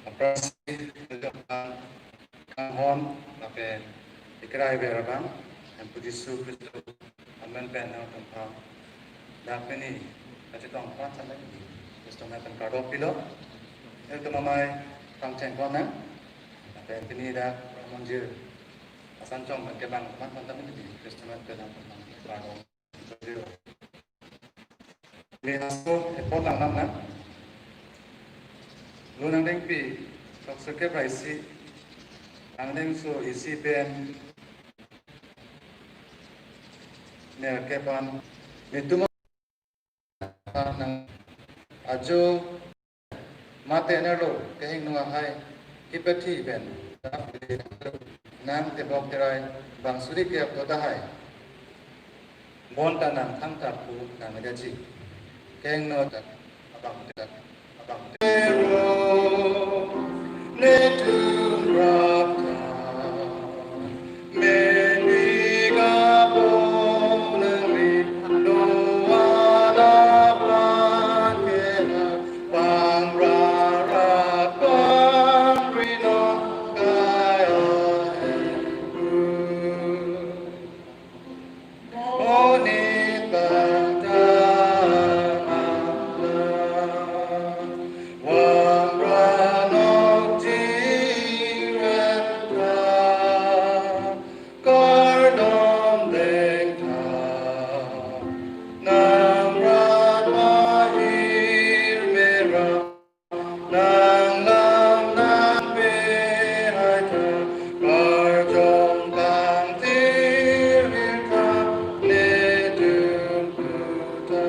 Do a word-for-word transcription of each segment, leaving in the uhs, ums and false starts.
Aphrangsi kanghon lapen ikraiver abang, Hemphu Jisu Khristo amen pen nangtum aphan dak pini kachetong aphan sampai Khristo amen pen kardom pilo. Ilitum amei pangcheng konnang. Lapen pini dak monjir asan chong pen kevang aphan panta pini Khristo amen pen nangtum aphan kardom. Ni hasto epot lang nam na. Lo nangdengpi, tokso kep ra isi. Nangdengso isi pen nerkep an. Netum nang ajo mate nerlo kehingno ahai kipethi pen nang tebok terai bang suri ke apto tahai. Bonta nang thangta pu nang medaji. Kehingno ta abang ta abang ta. Netum rap ta. Meni gabon nangri doa da pangkela pangrara pangri no kaya. Oni tangtang apla, wang ranok jingret ta, kardom dengtha, nang rat mahir mera. Nang lam nang pe hai ta, karjong tang tir hir ta, netum pu ta.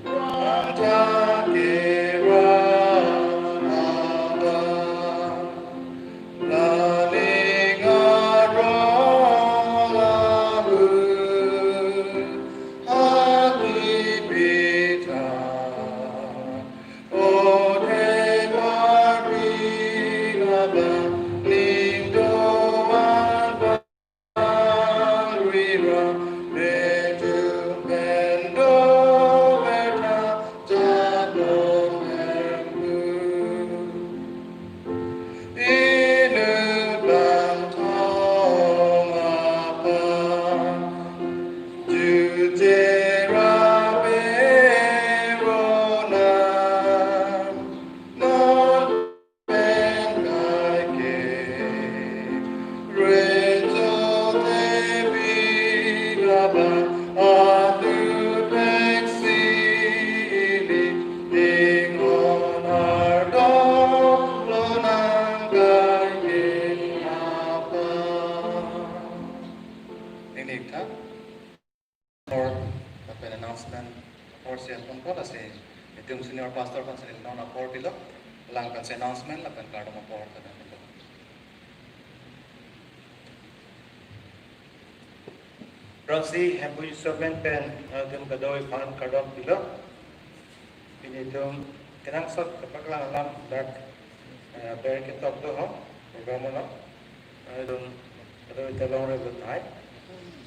Rang ta kera abang, laning arong ahut, hati pita. O thek parpi labang ning doan pangri ra, netum pen dover ta chak long hem pu. Inut bangtong aphan jutje ra berona, non pen kaike recho tepi labang atu theksi ili inghon ardom lonang kaike aphan. Ingni tha. Apor, lapen announcement apor si anpon ko lasi netum senior pastor aphan si non apor pilo, lang pen si announcement lapen kardom apor pen pilo. Ronsi hemphu instrument pen atum kadoi aphan kardom pilo. Pini atum kenangsot kapaklang alam dak, eh, ber ketok do ho program lo. Atum kadoi ta longri buthai.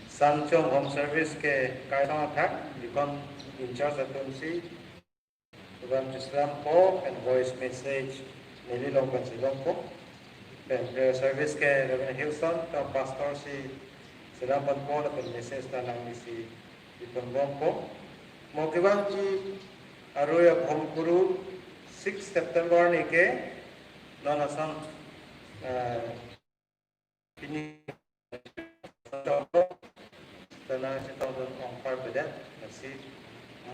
Sanchom Home Service ke kaisang athak, deacon in charge atum si program chislam po pen voice message neli along pen si longpo. Pen prayer service ke Reverend Hilson, to pastor si selam ponpo lapen message ta nangli si ipon bompo. Mo kevangji arui abhom kuru six September ni ke non asam, eh, pini tana chetong dun ongpar bedet, lasi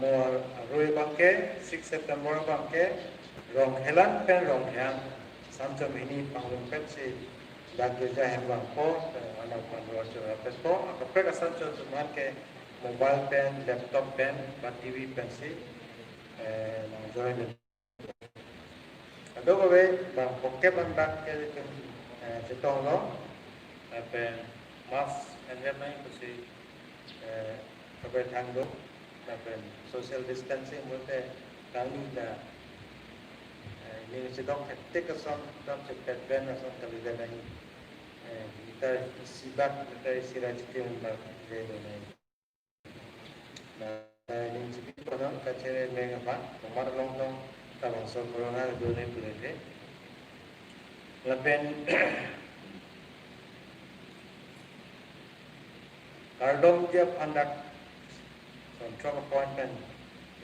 mo arui abangke six September abangke Rongkhelan pen Rongkhang Sanchom hini panglungpet si dak girja hem vangpo, eh, anak panduan chura petpo, akaprek asanchom atum aphan ke mobile pen, laptop pen, ba T V pen si, eh, nang join. Kadokave bang pokep andak ke itum, eh, chetong lo, lapen mask and hand sanitizer pusi, eh, kaprek thang do, lapen social distancing pulote kangni ta, eh, ning chedok hektik ason, dam chepet pen ason kalidet ahi, eh, meter isi bak, meter isi ra chitim bak le do nai. Na, eh, ning chipi kono kachere meng apa, tomar long tong, tabangso corona do ne pulete. Lapen, kardom dia pandak, son chok appointment,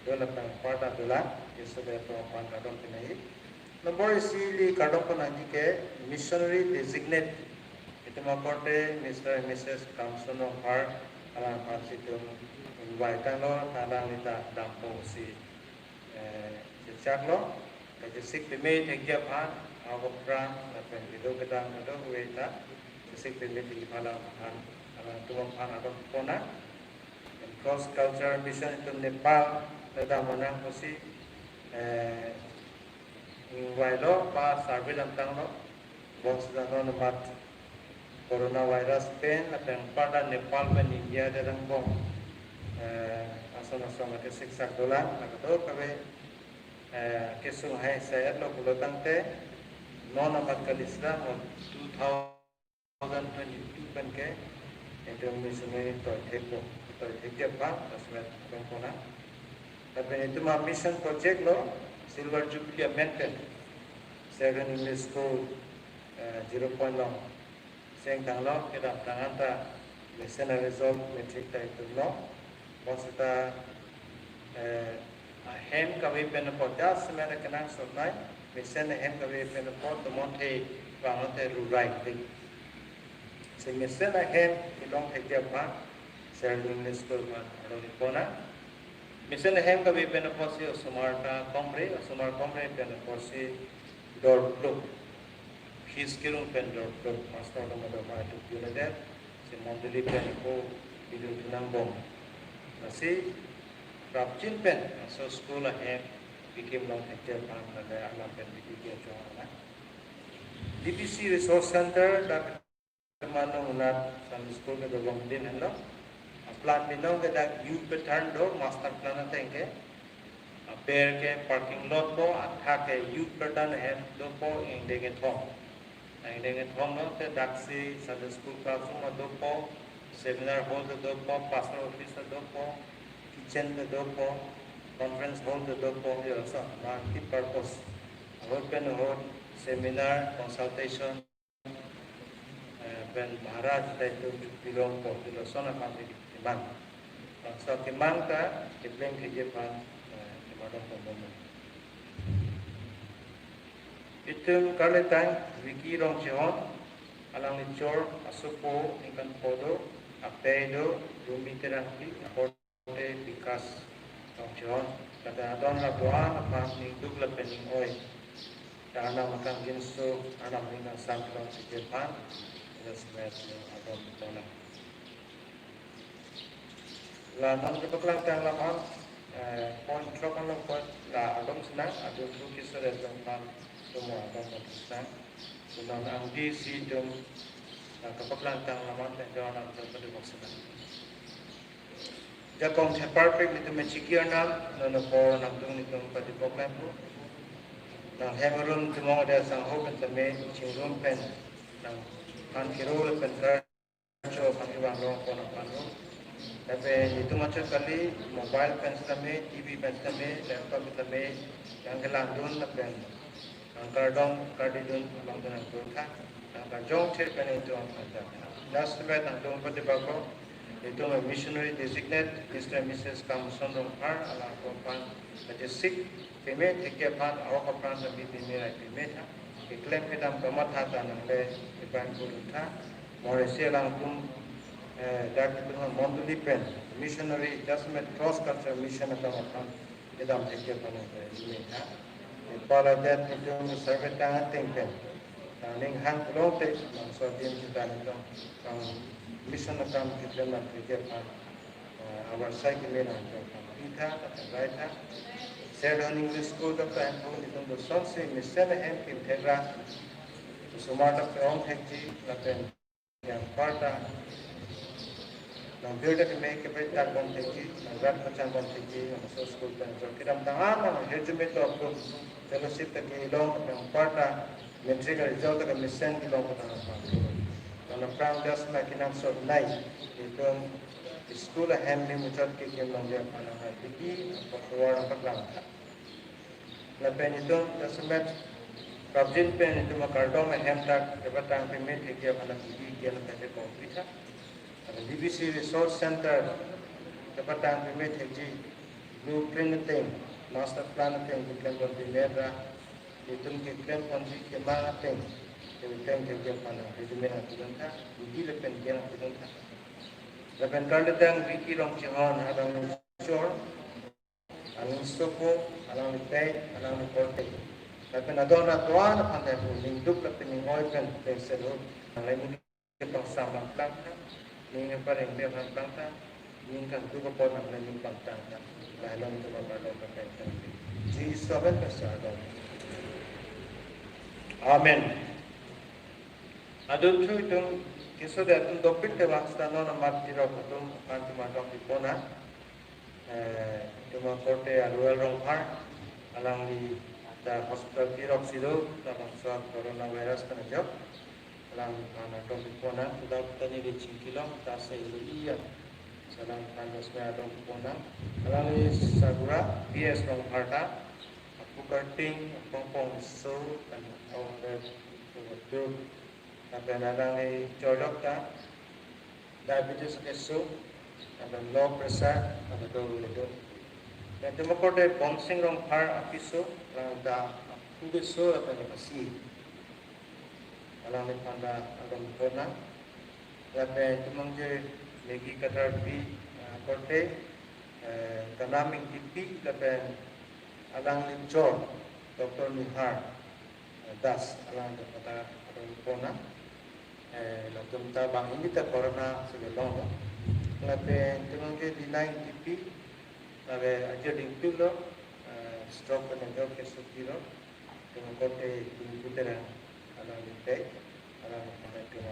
do lapen parda dola, yeso de to pan kardom pinai. Nombor isi ili kardom pon nangji ke missionary designate. Itum akorte Mister and Missus Kamson Ronghar alangphan si itum invite tanglo, ta alangli ta dampo si, eh, chechaklo. Kachesik peme thekji aphan, ahok aphrang, lapen kedo kedam kadokave ta chesik peme thekji aphan alangphan, alangtum aphan kardom pon nang. Cross Cultural Mission itum Nepal ta dam nang pusi, eh, ingvailo, pa survey dam tanglo. Bonsita non amat coronavirus pen lapen parda Nepal pen India adet angbong, eh, ason ason ke siksak dolang, la kadokave, eh, kesung hai sayat lo pulo tangte, non amat kali sita mo two thousand twenty-two pen ke itum missionary toi thekpo, toi thekji aphan, ta semet kardom pon nang. Lapen itum a-mission project lo, Silver Jubilee amen pen Sacred English School, eh, Zero Point along chengtanglo, kedamtang anta mesen a-result matric ta itum lo. Bonsita, eh, ahem kave pen apot, jasemet kenangsot nai, mesen ahem kave pen apot, tomon the vang ante rurai dei. Si mesen ahem kelong thekji aphan, Sacred English School aphan aroni pon nang. Mesen ahem kave pen apot si osomar ta komre, osomar komre pen apot si dorpluk, his kirung pen dorpluk, master atum dorma itu unit si mondoli pen ko bidu tunang bom. Lasi prapjin pen aso school ahem bikim long thekji aphan lale alam pen bidu dia chong na. D P C Resource Center dak mano unat Sunday school ke dobom din henlo. A-plan binong ke dak U pattern do, master plan ateng ke. A-per ke parking lot po, athak ke U pattern ahem dopo, ingdeng kethom. Ingdeng kethom lo te daksi Sunday school classroom dopo, seminar hall dopo, pastor office dopo, kitchen dopo, conference hall dopo, yo so multi purpose. Ahut pen ahut seminar, consultation, eh, pen Maharaj ta itum pilong po, pilo sona pam di kemang. Bangso kemang ta kepleng keje pan, eh, kemang pon. Itum karletang Vicky Rongchehon, alangli chor, asopo ningkan pho do, apei do, Rumi Terangpi, akorte Bikas Rongchehon, kata adon la doan aphan ning duk lapen ning oi. Ta Arnam akam ginso, Arnam ning angsam tong si jepan, ila semet ning adon doan. La non kepaklangtang alam an, eh, point throk an lo point la adom sinang, adom through kisore dong pan tumo adom dong sinang. Sinang ang di si dong, la kepaklangtang alam an, eh, dong an dong pada bok sinang. Jakong thepar pek nitum mechiki arnam, non apor nangtum nitum padipok lang pu. Nang hem arum tumong ada sangho pen tame chingrum pen nang han kiro le pen kar cho phan kevang long pon aphan lo. Tapi nitum achot kali mobile pen tame, T V pen tame, laptop pen tame, yang kelang dun lapen nang kardom kardidun along dun ang tha, nang karjong thir pen nitum aphan tha. Last bet nangtum padipok ko, nitum missionary designate, Mister and Missus Kamson Rongphar, alangtum aphan, ajisik, peme thekke aphan, awok aphan, sabi peme rai peme tha. Keklem kedam kamatha ta nangle, ipan pulun tha. Moresi alangtum, eh, dak nitum mondoli pen, missionary, Jasemet cross cultural mission akam aphan, kedam thekke aphan, eh, peme tha. Pala det nitum survey tang ateng pen. Nang ning hang pulote, nang so dim kita nitum, nang mission akam keklem nang thekke aphan, eh, abar sai keme nangtum aphan pi tha, lapen rai tha. Seven English School Doctor Hemphu nitum do sonsi mesen hem kim thera. Sumar ta pe-ong thekji, lapen yang parta nang birta keme kepetak bom thekji, nang rat pachang bom thekji, nang so school pen so kedam tang an nang hirjume to apun fellowship ta kelong, nang parta matric result ta kemesen kelong patang aphan. Nang aphrang das na kenangsot nai, nitum school ahem ni muchot kekim longji aphan nang hadi, nang patuar nang paklang. Lapen itum Jasemet prapjin pen itum akardom ahem dak kepatang peme thekji aphan nang pidi kian pen je kong pi tha. Lapen D B C Resource Center kepatang peme thekji blueprint ateng, master plan ateng keklem pon peme ra, itum keklem ponji kemang ateng, keklem thekji aphan nang resume nang pidun tha, bidi lapen kian nang pidun tha. Lapen kardedang Vicky Rongchinghon, alangli chor, alangli sopo, alangli pei, alangli korte. Lapen adon aduan aphan ta pu ningduk lapen ning-oi pen pen selo. Nangle ning kepangsam aplang tha, ning pareng pen aplang tha, ning kangduk apor nangle ning pangtang tha. Lahlong itum apar long pen pen. Jisu amen pen sa adon. Amen. Adun thu itum keso de atum dopik te bang seta non amat tirok atum aphan itum adon pipona. Eh, itum akorte Aruel Rongphar, alangli ta hospital tirok si do, ta bangso coronavirus pen ajok, alangphan adon pipona, ta ta neli chingkilong, ta se ilu iya, alangphan dos me adon pipona, alangli sagura, P S Rongphar ta, apu karting, apong pong so, kan, oh, eh, tu, tu, lapen alangli chojok ta, diabetes keso, lapen low pressure, lapen do le do. Lapen itum akorte Bomsing Rongphar apiso, lapen ta apu keso, lapen apasi. Alangliphan ta adon pipona. Lapen itum mangje Maggie Katarpi, ah, korte, eh, Kanam Ingtipi, lapen alangli chor, Doctor Nihar Das, alang ta kata adon pipona. Eh, latum ta bang ini ta corona si kelong lo. Lapen itum mangje Dina Ingtipi, lapen ajo dingpik lo, eh, stroke pen ajok keso pilo. Itum akorte Dingpu Terang, alangli pei, alangphan itum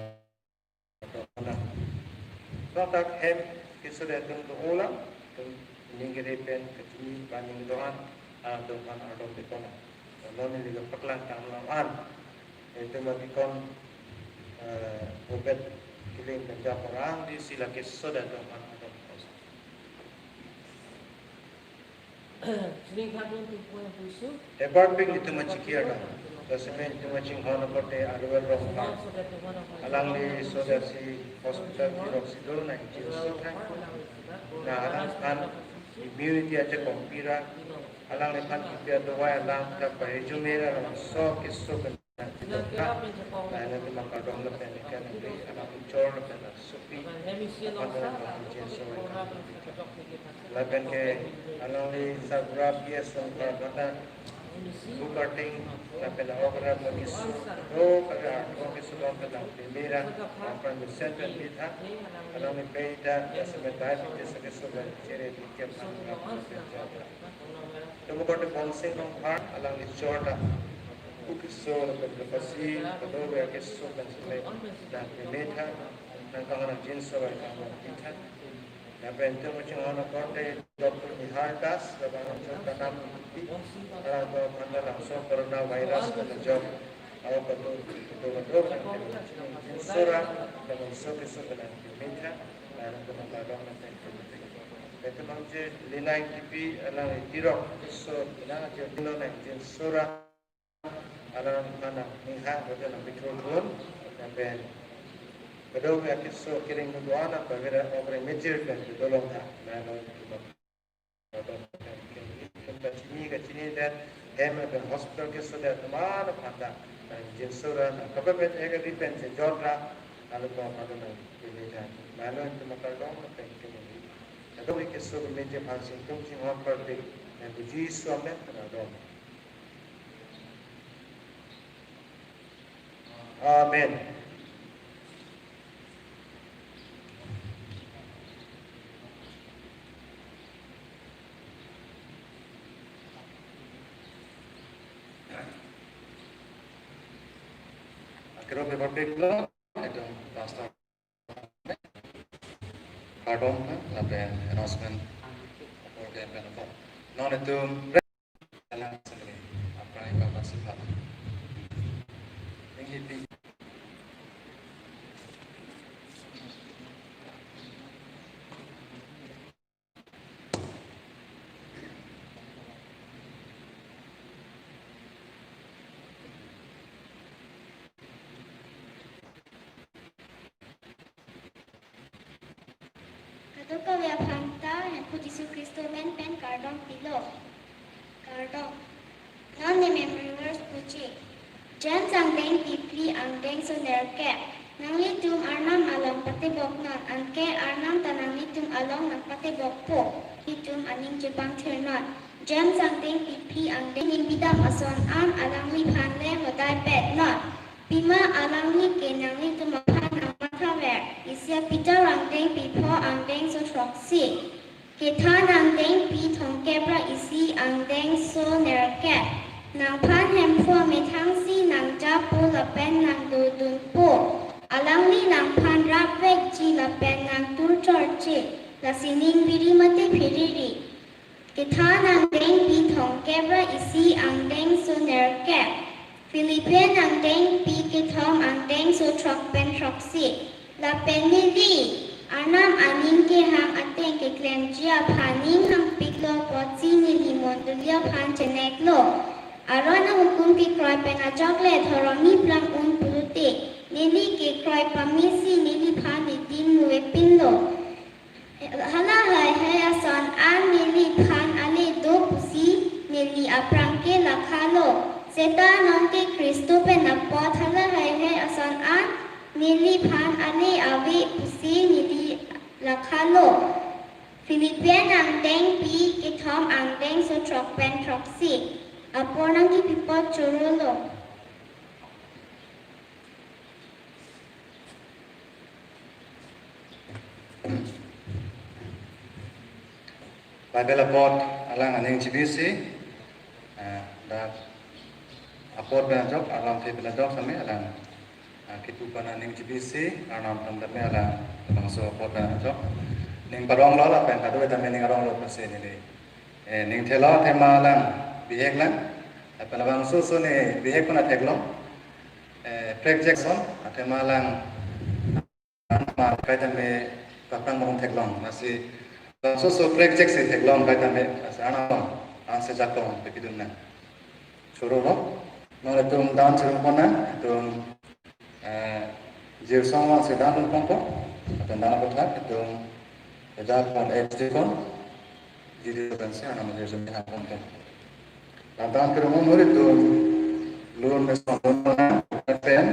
Nontak hem keso de atum do-olang, itum ning kere pen kachini ba ning do-an, ah, atum aphan adon pipona. Non neli paklang tang lang an. Itum adikon, eh, Obed Killing pen ja porang di sila keso de atum aphan adon pipona. Chini khat dun tu pun pusu. Ebar pik itum achiki arnam. Jasemet itum achinghon akorte Aruel Rongphar. Alangli sodasi hospital tirok si do, nang jin so tha. Na alangphan immunity ajakong pi ra. Alangliphan kipi adawai alang ta parejume ra, alang so keso pen nang pidun tha. Lahenlo itum akardom lapen ikan nangpi, alang chor lapen asopi. Aphan ta nang jin so lapen ke alangli sagura P S Rongphar aphan ta apu karting lapen a-ok ra mo keso do, kali a-ok keso do, kali peme ra, aphan mesen pen pi tha. Alangli pei ta Jasemet diabetes keso pen chere pi kep nang lapen pen ja tha. Itum akorte Bomsing Rongphar, alangli chor ta apu keso lapen apasi, kadokave akeso pen seme nang peme tha, nang kanghon nang jin so rai kanghon pi tha. Lapen itum kachinghon akorte Doctor Nihar Das, labang laso kanam pi, alang ko aphan labangso corona virus pen ajok, ako kado, kado, kado, nangtum jinsora, labangso keso kelang kemeja, alang ko nangkardom nangtum. Itum nangji Lina Ingtipi, alang tirok keso kelang, ajir dino nang jinsora, alang aphan nang ninghang, kado nang bithur thun, lapen kado ke keso kering muduan, apa beda okre mejir pen dolong tha, nang nang cuma kado kachini, kachini dan hem pen hospital keso dan teman aphan ta, nang jinsora, nang kapepet ega di pen se jodra, lalu ko kado nang pini dan, lalu cuma kardom nang pen kini. Kado ke keso kemeja aphan si itum chinghon parpik, nang Jisu amen kardom. Amen. Akero paper pik lo, itum pastor kardom, lapen announcement apor ke pen apor. Non itum alang sendiri, aprai papa sipha. Inghipi. Kadokave aphan ta Hemphu Jisu Khristo amen pen kardom pilo. Kardom. Non ne memory verse puji. James angdengpi phli angdengso nerkep. Nanglitum Arnam along patebok non, anke Arnam ta nanglitum along nangpatebokpo. Itum aning chepangthir non. James angdengpi phli angdeng ning bidam ason an alangliphan le hodai pet non. Pima alangli ke nanglitum aphan nangmathaver. Isi Peter angdengpi pho angdengso throksi. Kethan angdengpi thomkep ra isi angdengso nerkep. Nangphan Hemphu amethangsi nangjapo lapen nangdodunpo. Alangli nangphan rapvekji lapen nangturchorche. Lasi ning biri mate phiriri. Kethan angdengpi thomkep ra isi angdengso nerkep. Philippian angdengpi kethom angdengso throk pen throksi. Lapen neli, Arnam aning kehang ateng keklemji aphan ning hangpiklo apotsi neli mondoli aphan cheneklo. Aron ahukum kekroi pen ajok le dhorong niplang un pulote, neli kekroi pamesi neliphan nedim muve pinlo. Hala haihai ason an neliphan ale do pusi neli aphrang ke lakhalo. Seta nonke Khristo pen apot hala haihai ason an neliphan ale ave pusi neli lakhalo. Philippian angdengpi kethom angdengso throk pen throksi. Apor nangkipipot chorolo. Bible apot alang aning chibisi, ah, dak apot pen ajok, alam the pen ajok sami alang, ah, kipu pen aning chibisi, Arnam aphan tame alang, labangso apot pen ajok. Ning paronglo lapen kado tame ning aronglo pensi neli. Eh, ning thelo athema alang, bihek lang, lapen labangso so ne bihek pen atheklong, eh, Craig Jackson, athema alang, ma kaitame kapang mong theklong, lasi labangso so Craig Jackson theklong kaitame, lasi anang, anse jakong, pekidun nang. Chorolo, non itum dan chorong pon nang, itum, eh, jirsong vangsi dan pon pon, itum dan pon thak, itum, ejak pon, eh, jikon, jiri pensi, anam jiri pensi, pon pon. Lapen dan kerumon huri itum, lun mesong lun pon nang, pen,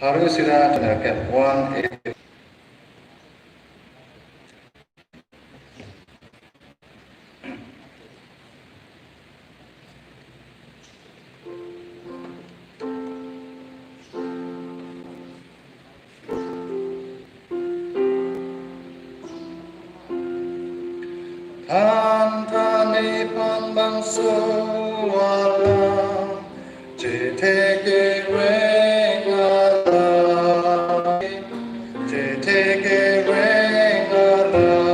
haru sira, channel cap one eight. Than than nephan bangso alam, chethe kereng alam, chethe kereng alam.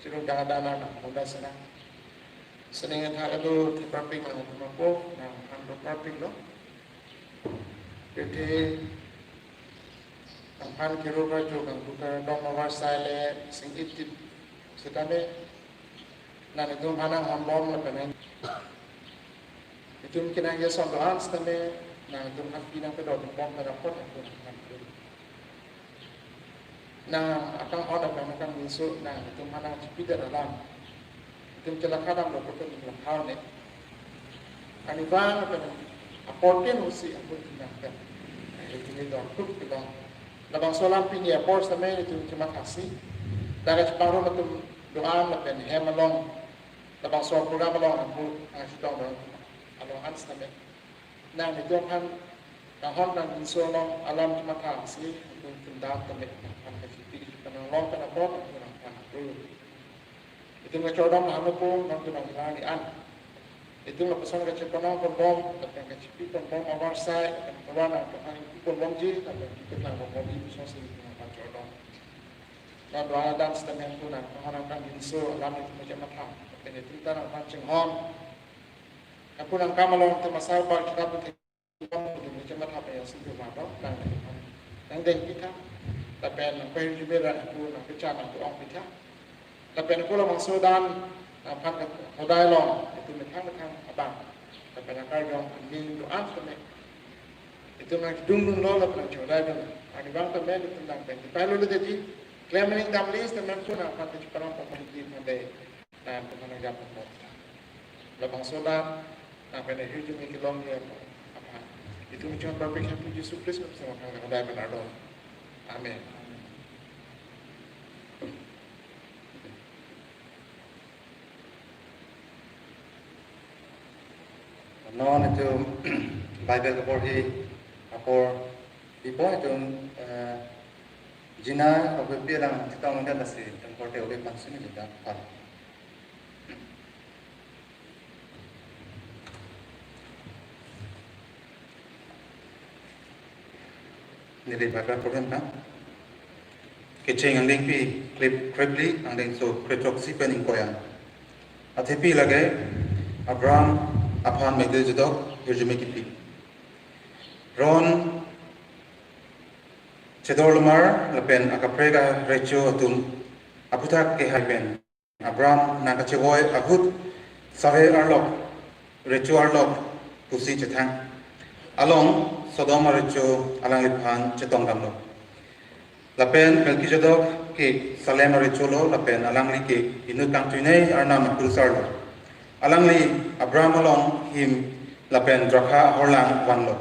Tirung dang dana nang honda sena. Sining athak adu thepapik nang tumapo nang hando papik lo. Jadi nang pan kiro ka jo kang buka dong mawar sai le sing itip setame nang itum hanang hambom le penen. Itum kinang ya son doan setame nang itum happy nang pedok bom pedok pot nang itum han kiro. Nang akang hot akang nang kang minso nang itum hanang chipi dan alam. Itum chelakha dam lo kote ni lakha ne. Ani bang kan apor ken usi ampun tinang kan. Itum ni dong tuk bilang. Labangso alam pini apor setame itum cuma kasih. Daga chepang rum itum doan lapen hem along. Labangso program along ampun ang sitong dong along an setame. Nang itum aphan kanghon nang minso along alam cuma kasih itum tindak tame nang aphan kachipi kanang long kan apor nang aphan ampun. Itum kachordom hanu po nang itum nang bilang di an. Itum lapuson kachepanong ponbom, lapen kachipi ponbom abar sai, lapen kawan nang kapan ipi ponbomji, lapen ipi nang ponbomji, puson si itum nang kachordom. Nang doan dan setame itum nang, nang nang kang minso, alam itum meja matha, lapen itum ta nang phan chinghon. Itum nang kam along te masal bar chirap te Nang deng pitha, lapen nang pahirjume ra itum nang pechan nang ong pitha, lapen ko labangso dan nang phan ke hodai long itum methang methang abang, lapen nang karjong aning doan tame itum nang dung dung lo lapen nang chodai dung. Ani bang tame itum nang pen pai lo le jadi klem ning dam lis tame ko nang phan ke chupanang pokok di nang dei. Nang pemana jam pemot. Labangso dan nang pene hirjume kelong ya apa. Itum cuma berpikir Tuhan Yesus Kristus sama kang hodai benardom. Amin. Non itum Bible keporhi apor pipo itum, eh, Jina oke pi lang chetong dan lasi itum korte oke pangsun ni dan pal. Neli baca program na. Kecheng angdengpi krep krepli angdengso krep throksi pen ingkoi an. Athepi lake Abraham aphan mekde jedok hirjume kipi. Ron Chedorlomar lapen akaprek arecho atum aphuthak kehai pen Abraham nangkachevoi ahut save arlok, recho arlok pusi chethang. Along Sodom arecho alangliphan chetong damlo. Lapen Melkizedek ke Salem arecho lo lapen alangli ke inut kangtuinei arnam akurusar lo. Alangli Abraham along him lapen drakha ahorlang vanlo.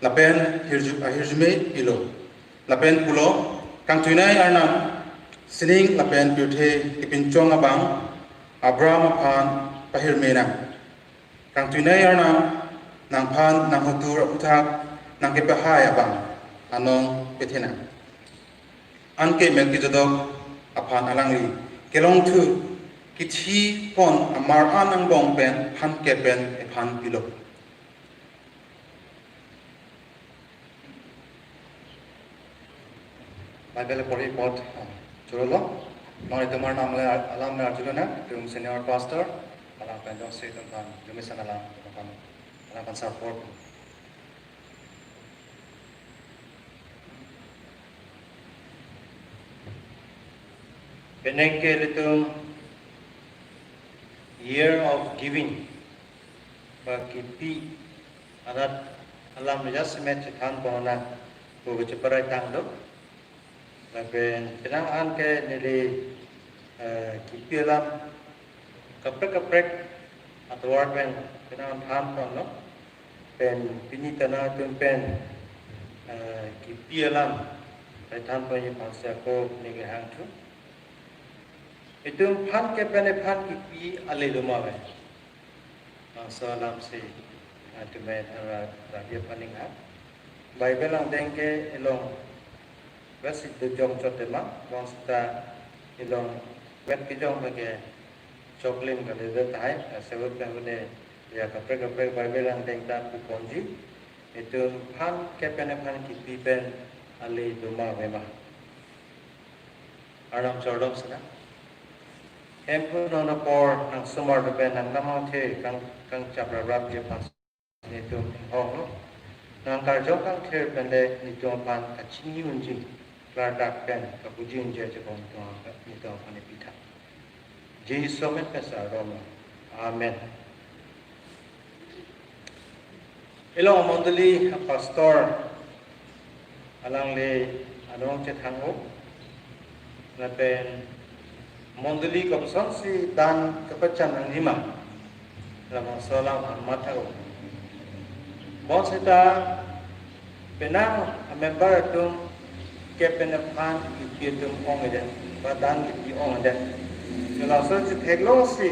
Lapen hirju ahirjume pilo. Lapen pulo, kangtuinei arnam sining lapen pirthe kepinchong abang Abraham aphan pahirme nang. Kangtuinei arnam nangphan nanghotur aphuthak nangkepahai abang anong pethenang. Anke Melkizedek aphan alangli kelongthu kithi pon amar an angbong pen phan ke pen ephan pilo. Bible porhi apot, ah, chorolo. Non itum arnam le alam le arjulonang, itum senior pastor, alam pen jongsi itum aphan, jongsi alam itum aphan, alam pen support. Penang ke ilitum Year of Giving, ba kipi arat alam jasemet chethan ponnang pu kacheparai tanglo. Lapen penang an ke neli, eh, kipi alam kaprek kaprek atovar pen penang an than ponlo. Pen pini ta nangtum pen, eh, kipi alam rai than ponji aphansi ako neli hangthu. Itum phan ke pen ephan kipi ale doma ave. Bangso alamsi, ah, itum pen ra rabi aphan ning ha. Bible angdeng ke ilong vet si dojong chot tema, bang seta ilong vet kejong ke choklim kalidet tahai, ah, sebut ke hune ya kaprek kaprek Bible angdeng ta pu ponji, itum phan ke pen ephan kipi pen ale doma ave ma. Arnam chordom sena. Hemphu non apor nang sumar pen nang namang the kang kang chapra rap je pas netum hong lo. Nang karjong kang ther pen le netum pan kachini unji klardak pen kapuji unji je kong tung netum pan ipitha. Jisu amen pen sa rom. Amen. Ilo mondoli pastor alangli anong chethang o. Lapen mondoli kosonsi dan kepachan nangjima. Labangso alam amat tha o. Bonsita penang a member atum kepen aphan kipi atum ong-edet, ba dan kipi ong-edet. Kalaso si theklongsi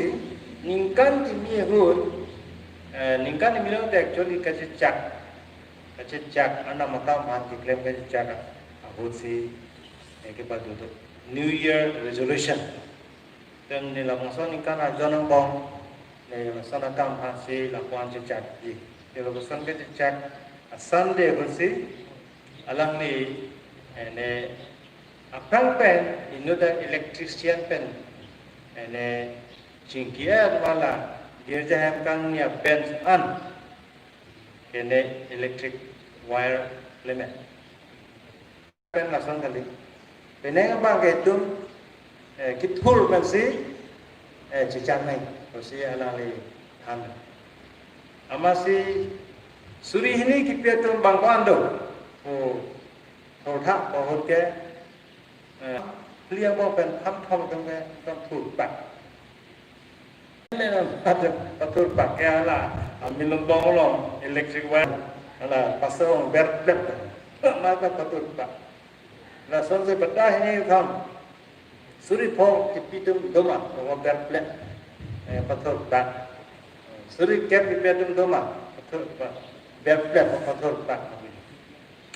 ningkan kimi ahut, eh, ningkan kimi long te actually kachechak, kachechak, anam akam aphan keklem kachechak ahut si, eh, kepadu do New Year resolution. Pen ne labangso ningkan arjon angbong, ne lason akam aphansi lapuan chechakji. Ne lapuson kechechak a Sunday ahutsi alangli, eh, ne aphrang pen inut a electrician pen, eh, ne chingki-et wala girja hem kangni a bench an ke ne electric wire klemet. Pen lason kali. Penang abang ke itum, eh, kethur pensi, eh, chechak nang pusi alangli than. Amatsi suri hini kipi atum bang ko-an do. O, thortha, bahut ke, eh, liang bang pen tham thom atum ke, tham thur bak. Pathur pak ke hala, ami lembong along electric wire, hala pasong ber plep. Mata pathur pak. Lasonsi bata hini kam. Suri pho kipi atum doma, o ber plep. Eh, pathur pak. Suri kep kipi atum doma, pathur pak. Ber plep, pathur pak.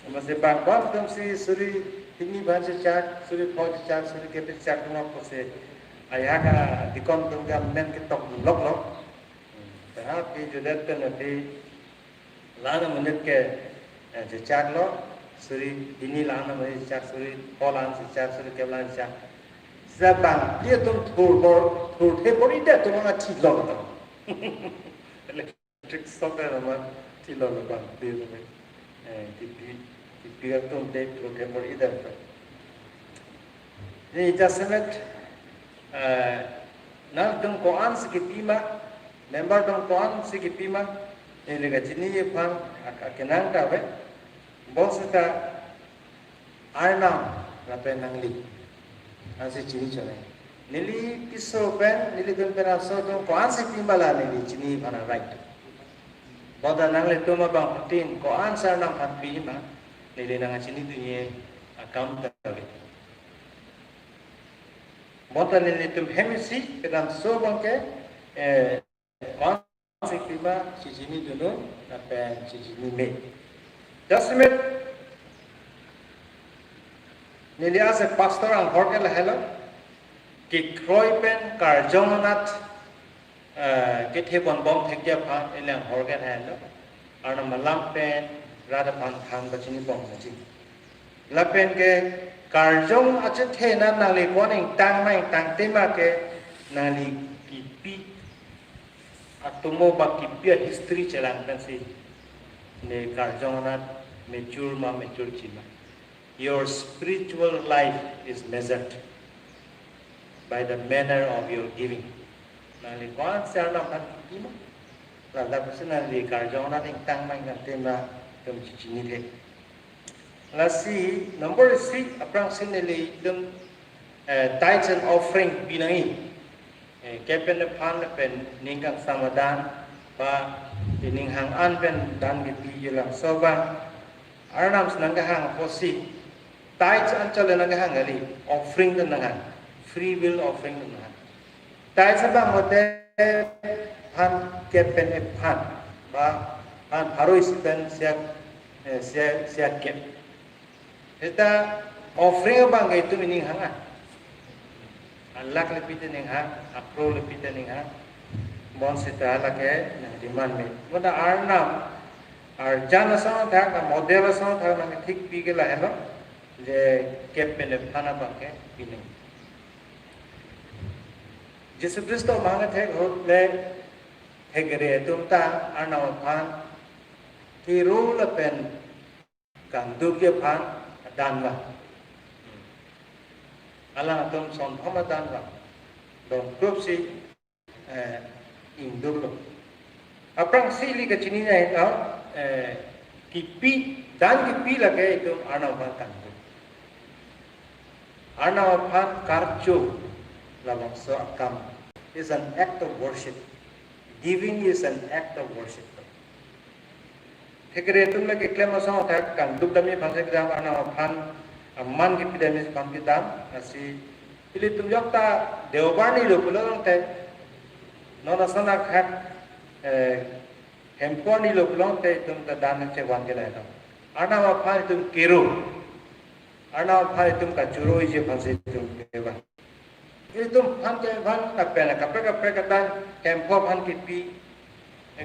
Amatsi bang bang atumsi suri hini aphan chechak, suri pho chechak, suri kep chechak doma pusi. Ajahak a deacon atum ke amen ketok lok lok. Taha pi judet pen ati la-an amonit ke, eh, chechak lo, suri hini la-an amonit chechak, suri pho la-an chechak, suri kep la-an chechak. Seta bang pi atum thur bor, thurthe bor-idet atum anga thilo atum. Electric shock ena ma thilo lo bang pi atum. Eh, kipi, kipi atum te thurthe bor-idet atum. Neli jasemet, eh, nangtum ko-ansi kipi ma, member atum ko-ansi kipi ma, neli kachiniji aphan ak-, akenang ta ave. Bonsita Arnam lapen nangli. Ansi chini chonai. Neli piso pen, nelitum pen aso atum ko-ansi pi ma la neli chiniji aphan a right. Bonta nanglitum abangphutin ko-ansi Arnam aphan pi ma, neli nangchinidun akam ta ave. Bonta nelitum hem isi kedamso abang ke, eh, ko-ansi pi ma chechinidun, lapen chechinime. Jasemet neli as a pastor anghor ke lahelo, kekroi pen karjong anat, eh, kethe ponbom thekji aphan ili anghor ke lahelo. Arnam alam pen rat aphan than pachini bom na chini. Lapen ke karjong achethe na nangli ko-an ingtang ma, ingtang tema ke nangli kipi atomo ba kipi a history chelang pensi ne karjong anat mature ma mature chima. Your spiritual life is measured by the manner of your giving. Nangli ko-ansi Arnam aphan kipi ma, ladak pusi nangli karjong anat ingtang ma ingtang tema atum chechinithe. Lasi number isi aphrangsi nelitum, eh, tithes and offering pi nangji. Eh, kepen aphan lapen ning kangsam adan ba ining hang an pen dan kipi je labangso abang Arnam si nangkehang apotsi tithes anchot le nangkehang kali, offering ta nanghang, free will offering ta nanghang. Tithes abang mate aphan kepen aphan ba aphan pharo isi pen sia, eh, sia, sia kep. Seta offering abang ke itum ining hang a. Alakh le pite ning hang, akrore le pite ning hang. Bonsita lake nang demand me. Bonta Arnam arjan asong thak, a model asong thak nangkethik pi ke lahelo. Je kepen aphan abang ke pi nang. Jisu Khristo mang thek ahut le thekre atum ta Arnam aphan kero lapen kangdukji aphan adan vang. Alangtum sonthom adan vang. Dongkrup si eh, ingduklo. Aphrangsi ili kachini nai na, eh, kipi, dan kipi lake itum Arnam aphan kangduk. Arnam aphan karcho labangso akam is an act of worship. Giving is an act of worship. Thekre atum le keklem asong athak kangduk damji aphan si kejam Arnam aphan aman kipi damji aphan kedam, lasi ilitum jokta Deobar nilo pulo tangte, non ason akhak, eh, Hemphu nilo pulo tangte itum ta dan chevan ke lailo. Arnam aphan itum kero. Arnam aphan itum kachoroiji aphan si itum kevang. Itum aphan kevang lapen kaprek kaprek adan Hemphu aphan kipi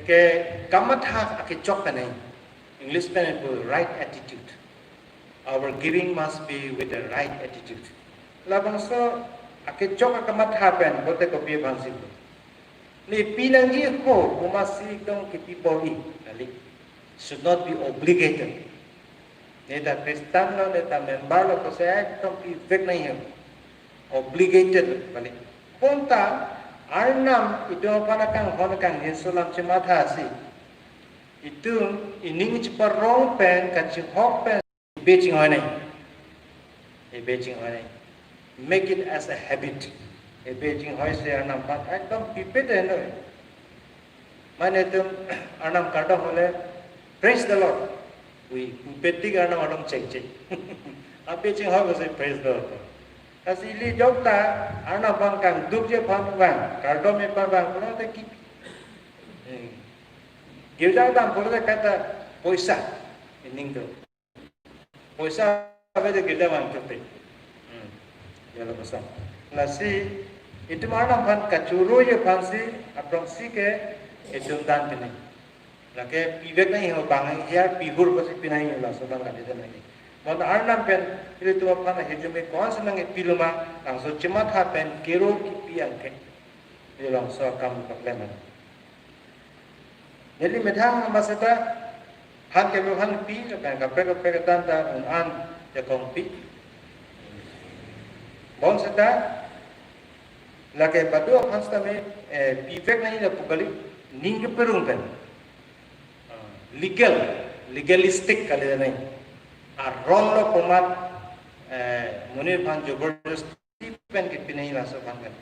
ke kamatha akechok pen nai. English pen ipu right attitude. Our giving must be with the right attitude. Labangso akechok akamatha pen bote kopi aphan si. Ne pinangji ho, komatsi itum kipi bor-i kali. Should not be obligated. Ne ta Christian lo, ne ta member lo, pusi ekdom pivek nangji ho. Obligated kali. Bonta Arnam itum aphan akanghon kangjinso alam chemathasi, itum ining cheparong pen, kachihok pen, ebe chinghoi nai. Ebe chinghoi nai. Make it as a habit. Ebe chinghoi si Arnam aphan ekdom pipet henoi. Mane itum Arnam kardom hole, "Praise the Lord." Ui, pipet tik Arnam adong chengcheng. Ebe chinghoi pusi, "Praise the Lord." Lasi ili jokta Arnam aphan kangdukji aphan vang, kardomji aphan vang, kono te ki. Hmm. Girja dam pulote kata poisa, ining do. Poisa ave de girja vang tupe. Hmm. Ya lo pasang. Lasi itum Arnam aphan kachoroiji aphan si, aphrangsi ke itum dan pini. Lake pivek nangji ho, bang hiar pihur pusi pi nangji, laso abang kali de nangji. Mon Arnam pen ilitum aphan ahirjume ko-an si nangpilo ma, labangso chematha pen kero kipi angke. Labangso akam paklem nang. Neli methang amat seta han keme aphan pi, lapen kaprek kaprek adan ta un-an jakong pi. Bonseta lake badu aphan seta me, eh, pivek nangji lapu kali, ning keparong pen. Ah, legal, legalistic kali de nai. Arong lo komat, eh, monit aphan jabardasti pen kipi nangji laso aphan kan.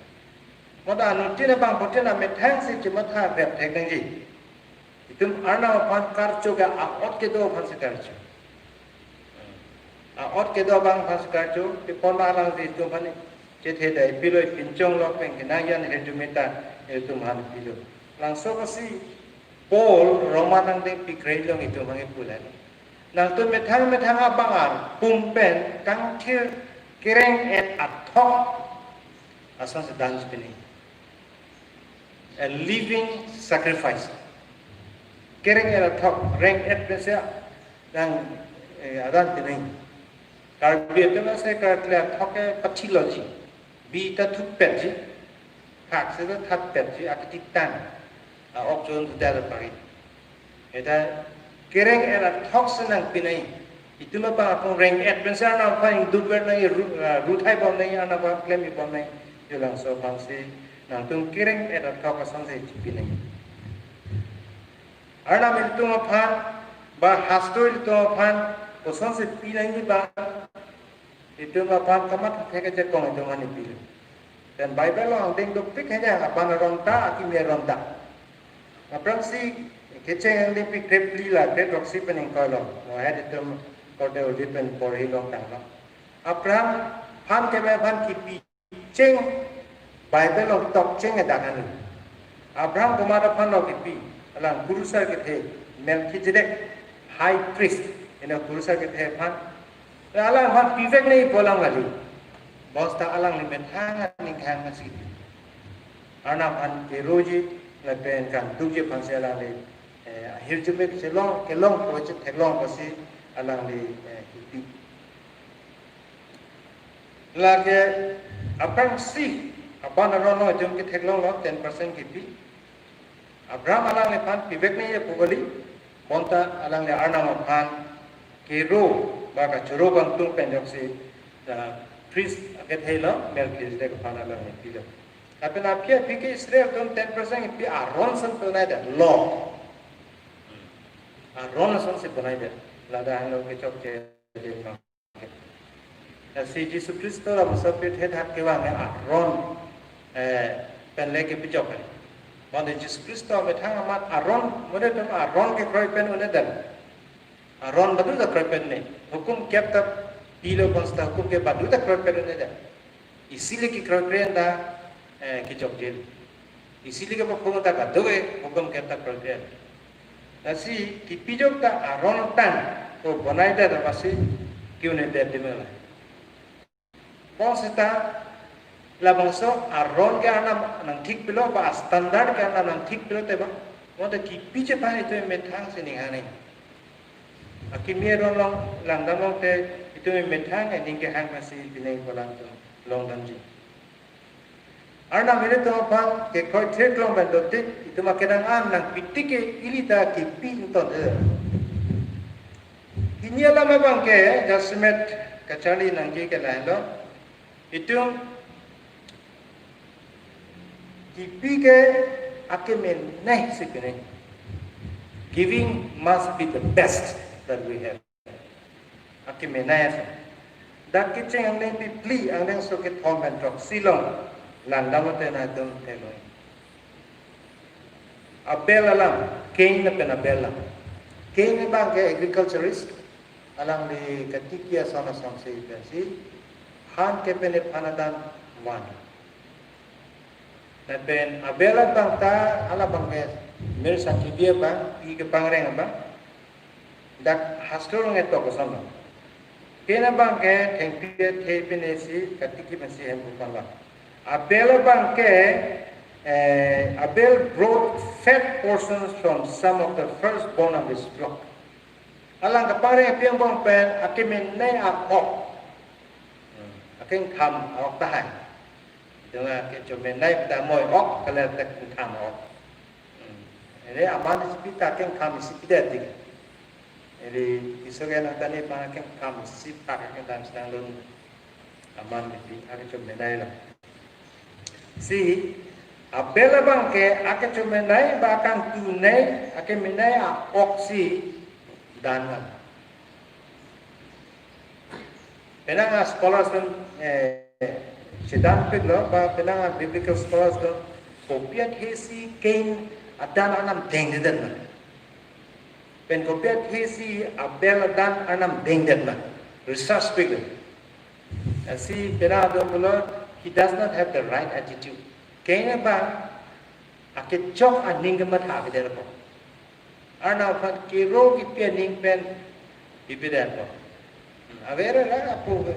Mota anuttin abang putin amethang si chematha rep thek nangji. Itum Arnam aphan karcho ke a-ot kedo aphan si karcho. A-ot kedo abang aphan si karcho, te pon ma alangli itum aphan chethe dai pilo, pinchong lo pen kenangji ahirjume ta itum aphan pilo. Labangso pusi Paul Roma angdengpi kre-ilo along itum aphan kipu lagi. Nangtum methang methang abang arpum pen kangthir kereng-et athok ason si dan pini. A living sacrifice. Kereng-et athok, reng-et pensi nang, eh, adan pini. Karbi atum ase karkli athok ke pathilotji. Bi ta thukpetji. Phak si ta thatpetji, akititang. A-ok chun tu ta pari. Eta kereng-et athok si nangpi nangji. Itum abang apung reng-et pensi Arnam aphan ingdukver nangji, ru-, ah, ruthai bom nangji, Arnam aphan klem bom nangji. Yo labangso aphan si nangtum kereng-et athok ason si chipi nangji. Arnam ilitum aphan, ba hastro ilitum aphan, koson si pi nangji ba, itum aphan kamatha thek ajakong itum aphan ipilo. Pen Bible along angdeng dopik hanya, aban aron ta, akimi aron ta. Aphrangsi kecheng angdengpi krephli la, krethrok si pen ingkoi lo. Mo het itum korde uli pen porhi longtanglo. Abraham aphan keme aphan kipi cheng Bible along tok cheng adak anu. Abraham komat aphan lo kipi, alang kurusar kethe, Melchizedek, high priest, ina kurusar kethe aphan. Alang aphan pivek nangji pu alam kali. Bonseta alangli methang aning khang nasi. Arnam aphan keroji, lapen kangdukji aphan si alangli, eh, ahirjume chelong, kelong pu chetheklong pusi alangli, eh, kipi. Lake aphrangsi Aban aron along itum ketheklonglo ten percent kipi. Abraham alangliphan pivek nangji pu kali, bonta alangli Arnam aphan kero ba kachoro kangtung pen ajoksi, ah, priest akethe lo, Melchizedek aphan alangli pilo. Lapen aphi aphi ke Israel atum ten percent kipi aron ason bonai det, law. Aron asonsi bonai det. Ladak hanglo kechokche. Lasi Jisu Khristo labangso pirthe athak kevang ke aron, eh, pen le kepajok. Bonta Jisu Khristo amethang amat aron, mane atum aron kekroi pen un-edet. Aron baduta kroi pen ne. Hukum kitab ta pilo, bonta hukum ke baduta kroi pen un-edet. Isi le kekroikre anta, eh, kejokjel. Isi le kepaphung anta kadokave hukum kitab ta kroikre. Lasi kepajok ta aron tang ko bonai ta, ta pasi ke-un-edet dei ma la. Bonseta labangso aron ke Arnam nangthik pilo ba standard ke Arnam nangthik pilo te ba. Bonta kipi chepan itum methang si ning hang nang. Akimi aron along langdam lote itum methang aning kehang masi pining kolang atum longdamji. Arnam ilitum aphan kekroi theklong pen dotik, itum akedang an nangpi tik ke ili ta kipi ington de. Hini alam abang ke jasemet kacharli nangji ke lahenlo. Itum kipi ke akemenei si pining. Giving must be the best that we have. Akemenei ason. Dak kecheng angdengpi phli, angdengso kethom pen throksi along langdam lote nangtum theklong. Abel alam, Cain lapen Abel alam. Cain abang ke agriculturist, alangli katiki ason asonsi pensi han kepane aphan adan van. Lapen Abel abang ta, hala abang ke mir sakhi bi abang, pi kepangreng abang. Dak hastro along etok ason lo. Cain abang ke thengpi athe pine si katiki pensi hem kupan lo. Abel abang ke, eh, Abel brought fat portions from some of the firstborn of his flock. Alang kepangreng pi angbong pen akemenei a-ok. Hmm, akengkham a-ok tahai. Itum akechomenei ta moi ok, kali ta kengkham ok. Hmm. Ere aman isi pi ta kengkham isi pidet dei. Ere iso ke nang tani pa kengkham isi pa kengkham sedang lun. Aman isi akechomenei lo. Si Abel abang ke akechomenei ba kangtunei, akemenei a-ok si dan. Penang a-scholars atum, eh, chedan piklo, ba penang a-biblical scholars atum, kopi athe si Cain adan Arnam dengdedet ma? Pen kopi athe si Abel adan Arnam dengdet ma? Research piklo. Lasi penang atum pulo, he does not have the right attitude. Cain abang akechok aning kematha avedet apot. Arnam aphan kero kipi aning pen pipedet apot. Aver ra apo ke.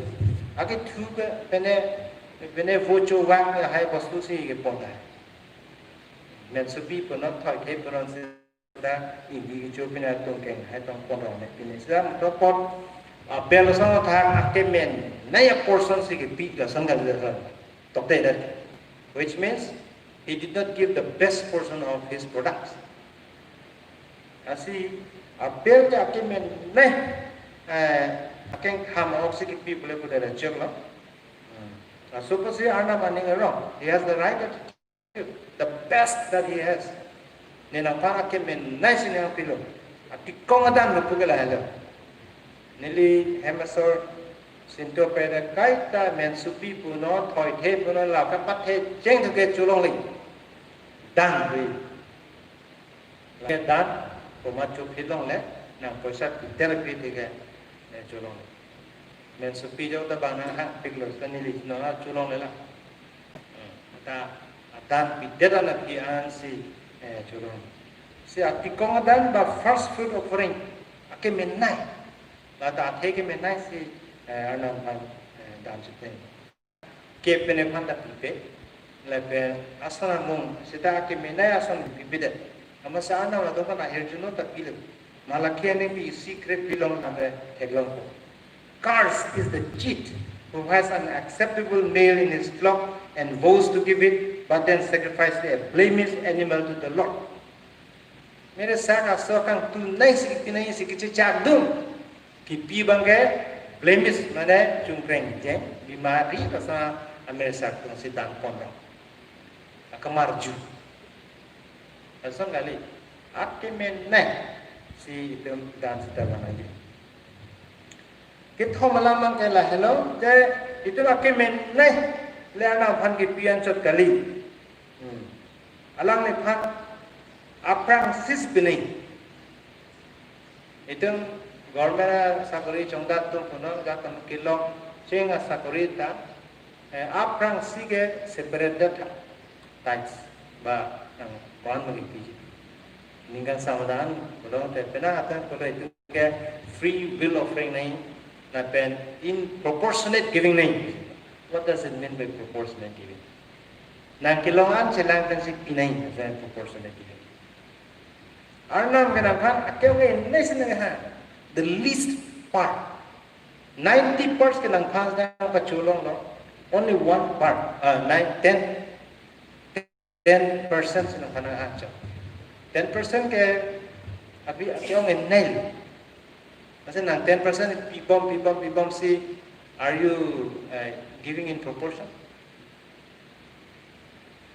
Akethu ke pene, pene vo chovang ke lahai bostu si kepon ta. Mensopi punon, thoithe punon si ta ingti kecho pine atum keng hai tong pon rong ne pine. Sita mutho apot, Abel ason athak akemenei a-portion si kepi lason kali lason. Tokte det. Which means he did not give the best portion of his products. Lasi Abel ke akemenei, eh, akengkham a-ok si kepi pule pule ra choklo. Hmm. Laso apotsi Arnam aning arong. He has the right attitude, the best that he has. Ne nangphan akemenei si nangpilo. Atikong adan lo pu ke lahelo. Neli hem asor sinto pede kaita mensopi punon, thoithe punon, la kapathe cheng thu ke cholongle. Dan ri. Ke dan, komat chophit longle, nang poisa pidet pi thike, ne cholongle. Mensopi jok ta bang nanghang piklo, ta neli non cholongle la. Hmm, ta adan pidet an aphi ansi, eh, cholongle. Si atikong adan ba first fruit offering, akemenei. Lata athe kemenei si, eh, Arnam aphan, eh, dan chepeng. Kepine aphan ta pipe, lapen ason amung sita akemenei ason pipedet. Amatsi Arnam adon aphan ahirjuno ta pilo. Malaki aningpi isi krephli along nangketheklongpo. Cursed is the cheat who has an acceptable male in his flock and vows to give it, but then sacrifice a blameless animal to the Lord. Mere sak aso kangtunai si kipinai si kechechak dun. Kipi abangke blameless mane chungkreng jeng bimari kasa amere sak tung si dan pon. Akamarju. Lason kali, akemenei si itum dan seta bang aji. Kethom alam abangke lahelo, je itum akemenei le Arnam aphan kipi anchot kali. Hmm. Alangliphan aphrangsi pinei. Itum government asakori chongdat atum punon, jat atum kelong cheng asakori ta, eh, aphrangsi ke separate det tha. Tithes ba nang ko-an bang kipiji. Ningkan samadan, pulote penang atan pulo itum ke free will offering nai, lapen in proportionate giving nai. What does it mean by proportionate giving? Nang kelong an chelang pensi pinai, that's proportionate giving. Arnam ke nangphan akemenei si nangha, the least part. Ninety parts ke nangphan nangpacholonglo, only one part, uh, nine, ten, ten percent si nangphan nangha chot. Ten percent ke abi akemenei. Masa nang ten percent pibom, pibom, pibom si, are you, uh, giving in proportion?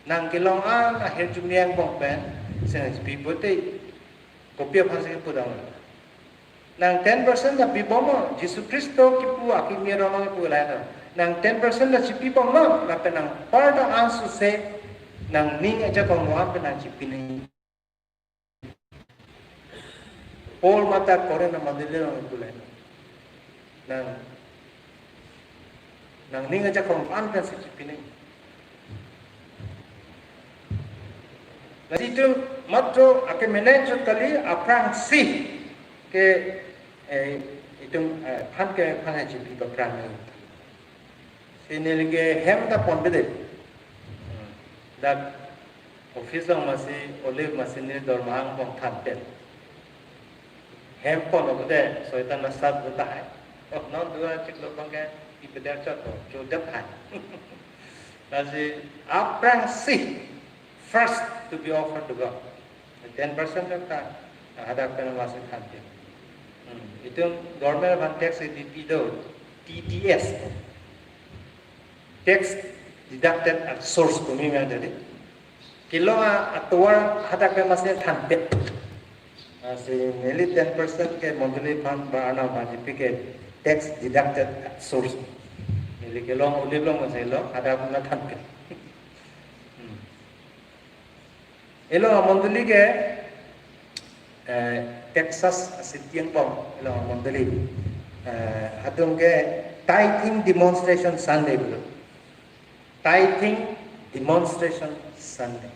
Nang kelong an ahirjume angbong pen, si nangchipi pote, kopi aphan si pudam. Nang ten percent ta pibom, Jisu Khristo kipu akimi arong kipu lain. Nang ten percent ta chipibomlo, lapen nang par ta ansose, nangning ajakong an pen nang chipinei. Paul mate Korinth amondoli along pu lain. Nang, nangning ajakong an pensi chipinei. Lasi itum matro akemenei chot kali, aphrangsi ke, eh, itum, eh, aphan ke aphan chipi aphrang nai. Si neli ke hem ta ponpe det. Dak office along masi, olive masi neli dormahang pon thanpet. Hem pon oke de, soitan asat buta hai. Oh, non dua chiklo abangke ipeder chot to, chodap hai. Lasi aphrangsi first to be offered to God. Ten percent ka hadak pen masi thanpet. Hmm. Itum government aphan tax di pido, T D S. Tax deducted at source kumi meng tadi. Kelong atovar hadak pen masi thanpet. Lasi neli ten percent ke mondoli aphan ba Arnam aphan chipi ke tax deducted at source. Neli kelong olive along masi lo, hadak pen thanpet. Hmm. Elo amondoli ke, eh, Texas a-city angbong, elo amondoli. Eh, hatum ke Tithing Demonstration Sunday pulo. Tithing Demonstration Sunday.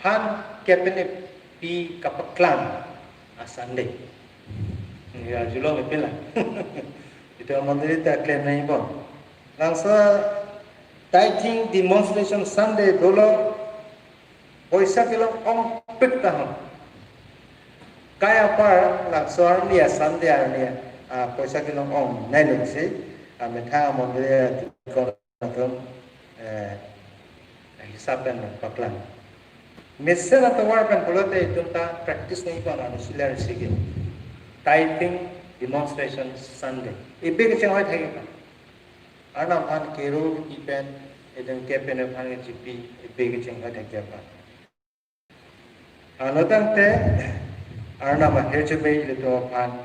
Aphan kepenepi kapaklang a-Sunday. Ya, arjulong ipila. Itum amondoli ta claim nangji bon. Labangso Tithing Demonstration Sunday dolo, poisa kelong ongpik tahun. Kai apar labangso arni a-Sunday arni a, ah, poisa kelong ongnei lo si, ah, methang amondoli atikon atum, eh, hisap pen paklang. Mesen atovar pen pulote itum ta practice nangji pon, ano silar sigin. Tithing Demonstration Sunday. Ibe kechenghoi thek-ik pon. Arnam aphan kero kipi pen, itum kepenepi aphan chipi, ibe kechenghoi thek-ik pon. Ano tangte, Arnam ahirjume ilitum aphan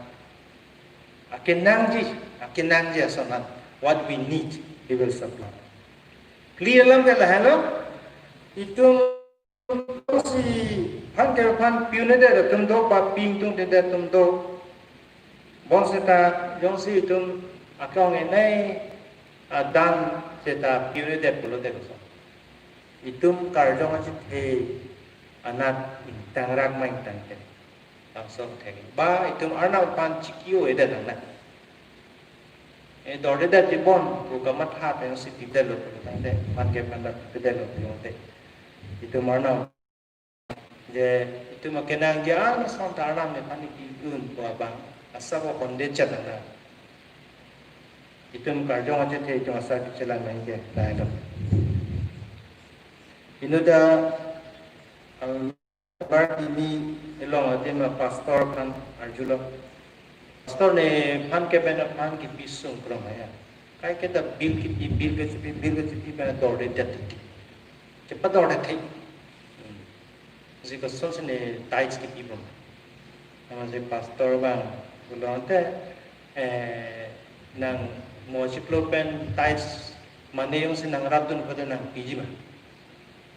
akenangji, akenangji ason an, what we need, He will supply. Clear alam ke lahelo, itum si aphan ke aphan pi un-edet atum do, ba pi ingtungte atum do. Bonseta jongsi itum akemenei adan seta pi un-edet pulote koson. Itum karjong achethe anat ingtangrak ma ingtangte. Langsong thek. Ba itum Arnam aphan chiki-o-edet nang na. Eh, dorde det tibon, pu kamatha pen si pidetlo pu tangte, aphan ke aphan ta pidetlo pu tangte. Itum Arnam. Je, itum akenangji an ason ta Arnam nephan pi un pu abang, asap ahonde chat nang na. Itum karjong achethe itum asap chelang nangji, lahelo. Inut ta, um, party ni along adim a pastor aphan arjulo. Pastor nephan ke pen aphan kipi sung krong ya. Kaike ta bill kipi, bill kechipi, bill kechipi pen dorde det ti. Chepadorde thek. Hmm. Isi kosonsi ne tithes kipi bom. Amatsi pastor abang pulo ante, eh, nang mo chiklo pen tithes mane jongsi nangrapdun pute nangpiji ma.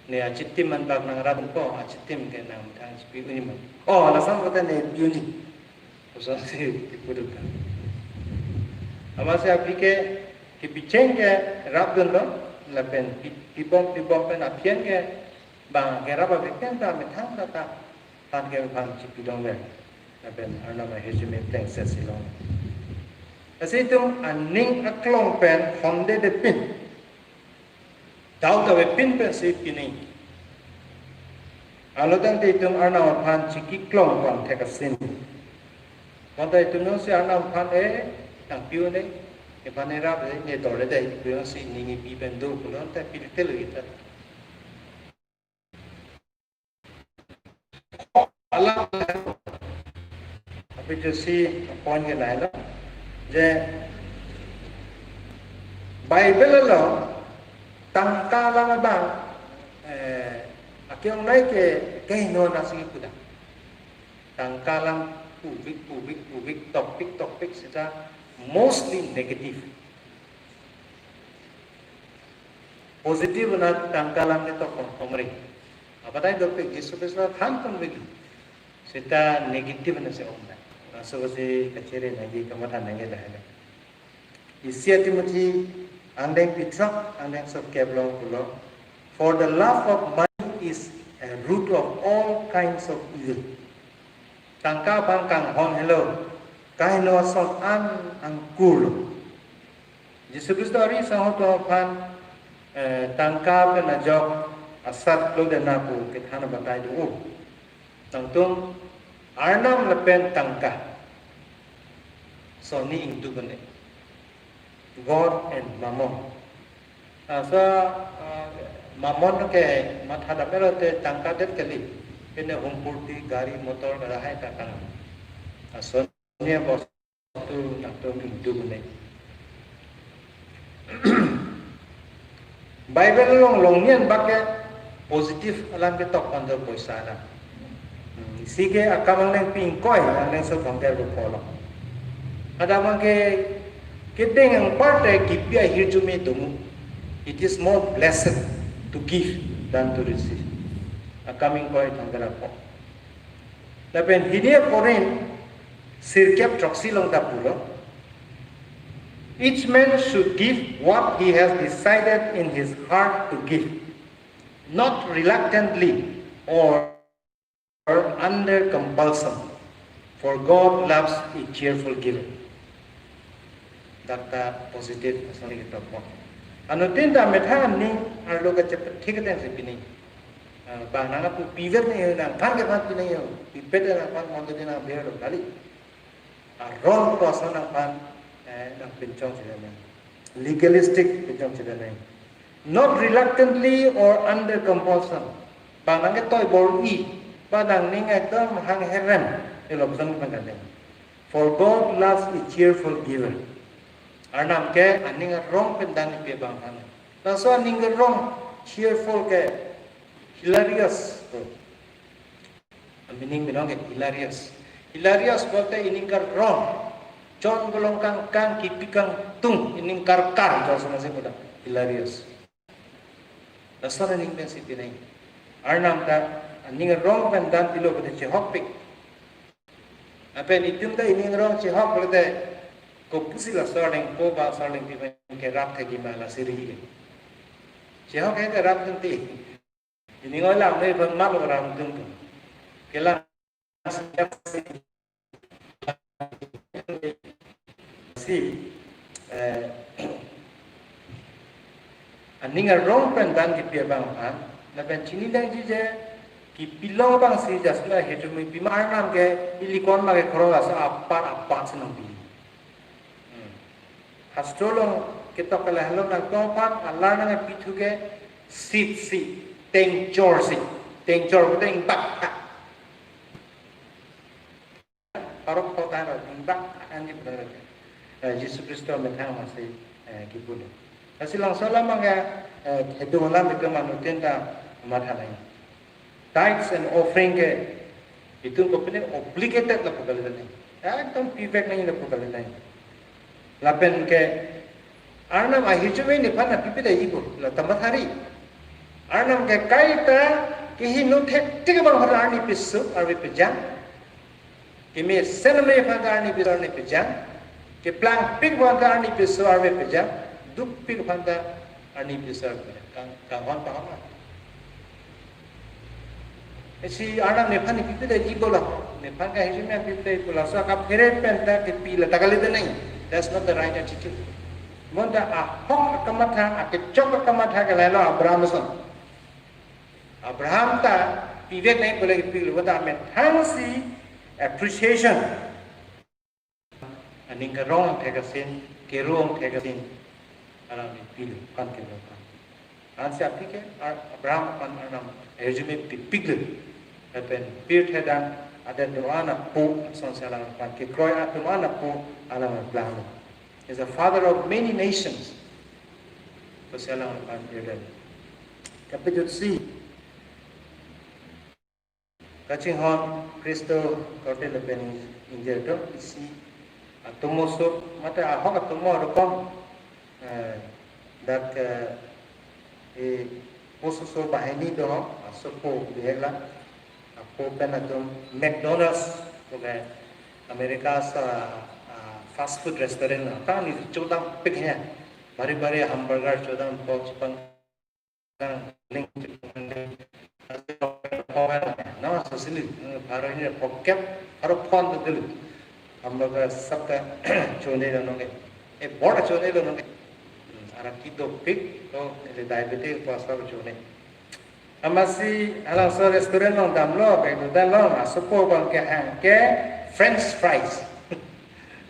Ne achitim anbak nangrapdunpo, achitim ke nangmethang chipi un-e ma. Oh, lason pute ne pi un-e. Kosonsi kipu dun ta. Amatsi aphi ke kipicheng ke rapdunlo, lapen pi-, pibom pibom pen aphi an ke bang kerap ave pen ta methang ta ta aphan ke aphan chipi dongver. Lapen Arnam ahirjume plengsetsi long. Lasi itum aning aklong pen hondedepin, doubt avepin pensi pining. Alo tangte itum Arnam aphan chikiklong pon thek asin. Bonta itum jongsi Arnam aphan, eh, nangpi un-e, nephan nerap-e, ne dorde det, itum jongsi ning kipi pen do pulo ante pilitel kita. Alam aphi josi point ke lahelo je Bible along tangka alam abang, eh, akeongnei ke kehingno nasi kuda. Tangka alam puvik, puvik, puvik, tokpik, tokpik seta mostly negative. Positive na tangka alam ketok pon komre. Abatai dopik Jisu Khristo than pon vegi. Seta negative nasi ong da. Laso si kachere nangji kamatha nangji lahelo. Isi a Timothy angdeng pitrak angdeng sotke along pulo. For the love of money is a root of all kinds of evil. Tangka abang kanghon helo, kehingno ason an angkur lo. Jisu Khristo ari sangho atum aphan, eh, tangka pen ajok asat klodetna pu kethan abatai do. Nangtum Arnam lapen tangka, sonni ingduk un-e. God and Mammon. Laso, ah, Mammon ke mathadam-et lote tangka det kali. Pine humpurti, gari, motor, lahai ta tang. Laso ne bostu nangtum ingduk un-e. Bible along longni anbak ke positive alam ketok pon do poisa alam. Hmm, isi ke Akam angdengpi ingkoi angdengso thomkep pu pulo. Hadak abang ke kedeng anparta kipi ahirjume domu. It is more blessed to give than to receive. Akam ingkoi thomkep ra po. Lapen hini Korinth sirkep throksi along ta pulo. Each man should give what he has decided in his heart to give, not reluctantly or under compulsion, for God loves a cheerful giver. Dak ta positive asonsi ketok pon. Anuttin ta methang aning arlo kachepethik ateng si pining. Ah, bang nangpu piver ne nangphan kephan pining yo. Pipet nangphan mon ke nangver lo kali. Arong pu ason nangphan, eh, nangpinchong chedam nang. Legalistic pinchong chedam nang. Not reluctantly or under compulsion. Bang nangketoi bor-i, bang nangning ekdom hang herem, elopson bang kandeng. For God loves a cheerful giver. Arnam ke aning arong pen dan kipi abang aphan. Laso aning arong cheerful ke hilarious. Meaning binong ke hilarious. Hilarious pulote ining karong. Chon bolong kangkang kipi kangtung ining karkar jor sama si pulo hilarious. Lason aning pensi pining. Arnam ta aning arong pen dan pilo pute chehokpik. Lapen itum ta ining arong chehok pulote kopusi la sarleng po ba sarlengpi pen kerap thekji ma lasi ri. Chehok he kerap tangte. Ining oi lang noi bang mal orang tung tung. Kelang si, eh, aning arong pen dan kipi abang aphan, lapen chinidamji je, kipilong abang si jasla hejumi pima Arnam ke ili kon ma ke khoro laso apat apat si nangpi. Hmm. Hastro along ketok ke lahelo nangtum aphan alar nangpithu ke seed si, tengchor si, tengchor teng bak. Parok kota ro ingbak akan di benar. Eh, Jisu Kristo methang masi, eh, kibun. Lasi langso alam abang ke, eh, hedu alam itu manutin ta matha nai. Tithes and offering ke itum kopine obligated lapu kali nai. Ekdom pivek nai lapu kali nai. Lapen ke Arnam ahirjume nephan pipe dei ibo, la tamat hari. Arnam ke kaita kehingno thektik abang aphan arni piso arve pejang. Kemesen me aphan ta arni piso arve pejang. Keplangpik aphan ta arni piso arve pejang. Dukpik aphan ta arni piso arve pejang. Kang, kanghon pahon. Isi Arnam nephan pipe dei ibo la. Nephan ke ahirjume pipe ibo, laso kaphere pen ta kepi la ta kali nai. That's not the right attitude. Bonta ahok akamatha, akechok akamatha ke lahelo Abraham ason. Abraham ta pivek nai pule kepilo, bonta methang si appreciation. Aning karong angthek asin, kero angthek asin, alangli pilo, aphan kelo aphan. Ansi aphi ke, Ar-, Abraham aphan Arnam ahirjume pipiklo. Lapen pirthe dang, adet do-an apo, sonsi alangphan kekroi atum an apo, alang planglo. He's the father of many nations. Pusi alangphan irdan. Kapejut si, kachinghon Khristo korte lapen ingjir atum isi atomo so, mate ahok atomo arokom, eh, dak, eh, e pososo banghini do, asopo bihek la, apo pen atum McDonald's, kome America sa, ah, fast food restaurant na, ta ni chodampik he, bari bari hamburger chodam, pork chipang, ling chipang, na sosili, pharo hini pharo kep, pharo phon to dulu. Hamburger sabta chonelo nonke. E bor chonelo nonke. Hmm, arak kedopik, to, neli diabetes, puasa chone. Amatsi halabangso restaurant along damlo, ke dodamlo, asopo abang kehang ke French fries.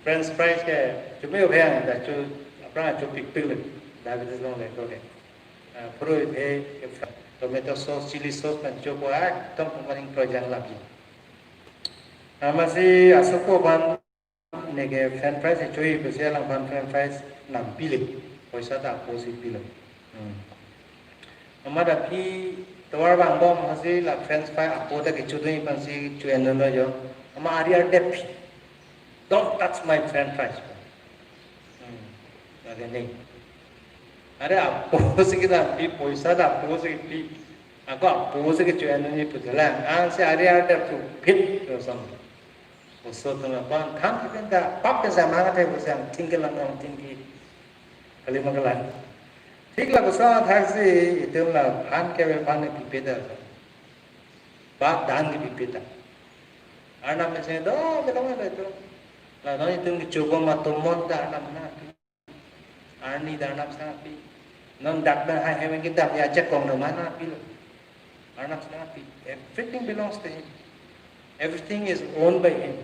French fries ke chome oheng, ta cho, aphrang chopikpiklo, diabetes longle ko ke. Ah, purui phe ke fr-, tomato sauce, chili sauce pen chopo, ah, ekdom pemaning projan lagi. Amatsi asopo abang neke French fries choi pusi alangphan French fries nam pile. Poisa ta apo si pilo. Hmm. Amat aphi tovar vangbom hasi la French fry apo ta kechodun aphansi cho-enlo jo. Amat ari ardep, "Don't touch my French fries." Hmm. Lake ne. Are apo si kenam pi, poisa ta apo si pi. Ako apo si kecho-enji pu telang. Ansi ari ardep tu phit lo sang. Oso atum aphan, than kepen ta pap ke sama kate, oso angthing ke lang, angthing ke kali mangkalan. Thik la koson athak si itum la phan ke phan ke pipe ta. Pap dan ke pipe ta. Arnam mesen do, belong ada itu. La non itum kechobom atomon ta Arnam na. Arni ta Arnam si nangpi. Non dak pen hai heaven kedam ya chekong do ma nangpilo. Arnam si nangpi. Everything belongs to him. Everything is owned by him.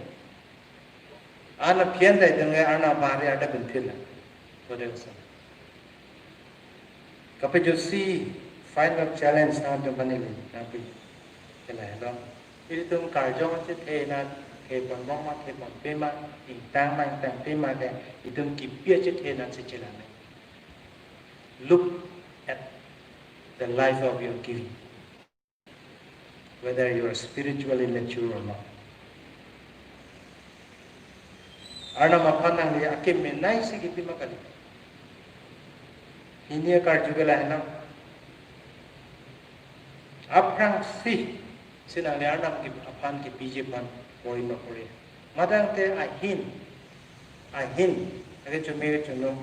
Arnam aphan dai dong, Arnam bari ada bentil. Kode usa. Kapejut si final challenge nangtum aphan neli nangpi. Kela hello. Ilitum karjong chethe nat, the pon bom ma, the ponpe ma, ingtang ma, ingtangte ma ke, itum kipi achethe nat si chelang. Look at the life of your giving, whether you are spiritually mature or not. Arnam aphan nangli akim menei si kipi ma kali. Hini akarju ke lahenang. Aphrangsi, si nangli Arnam ke aphan kipiji aphan pori ma pori. Matangte ahin, ahin, ake chome ke chono,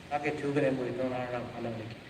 ake thu ke ne pori ton Arnam aphan nangli kipi.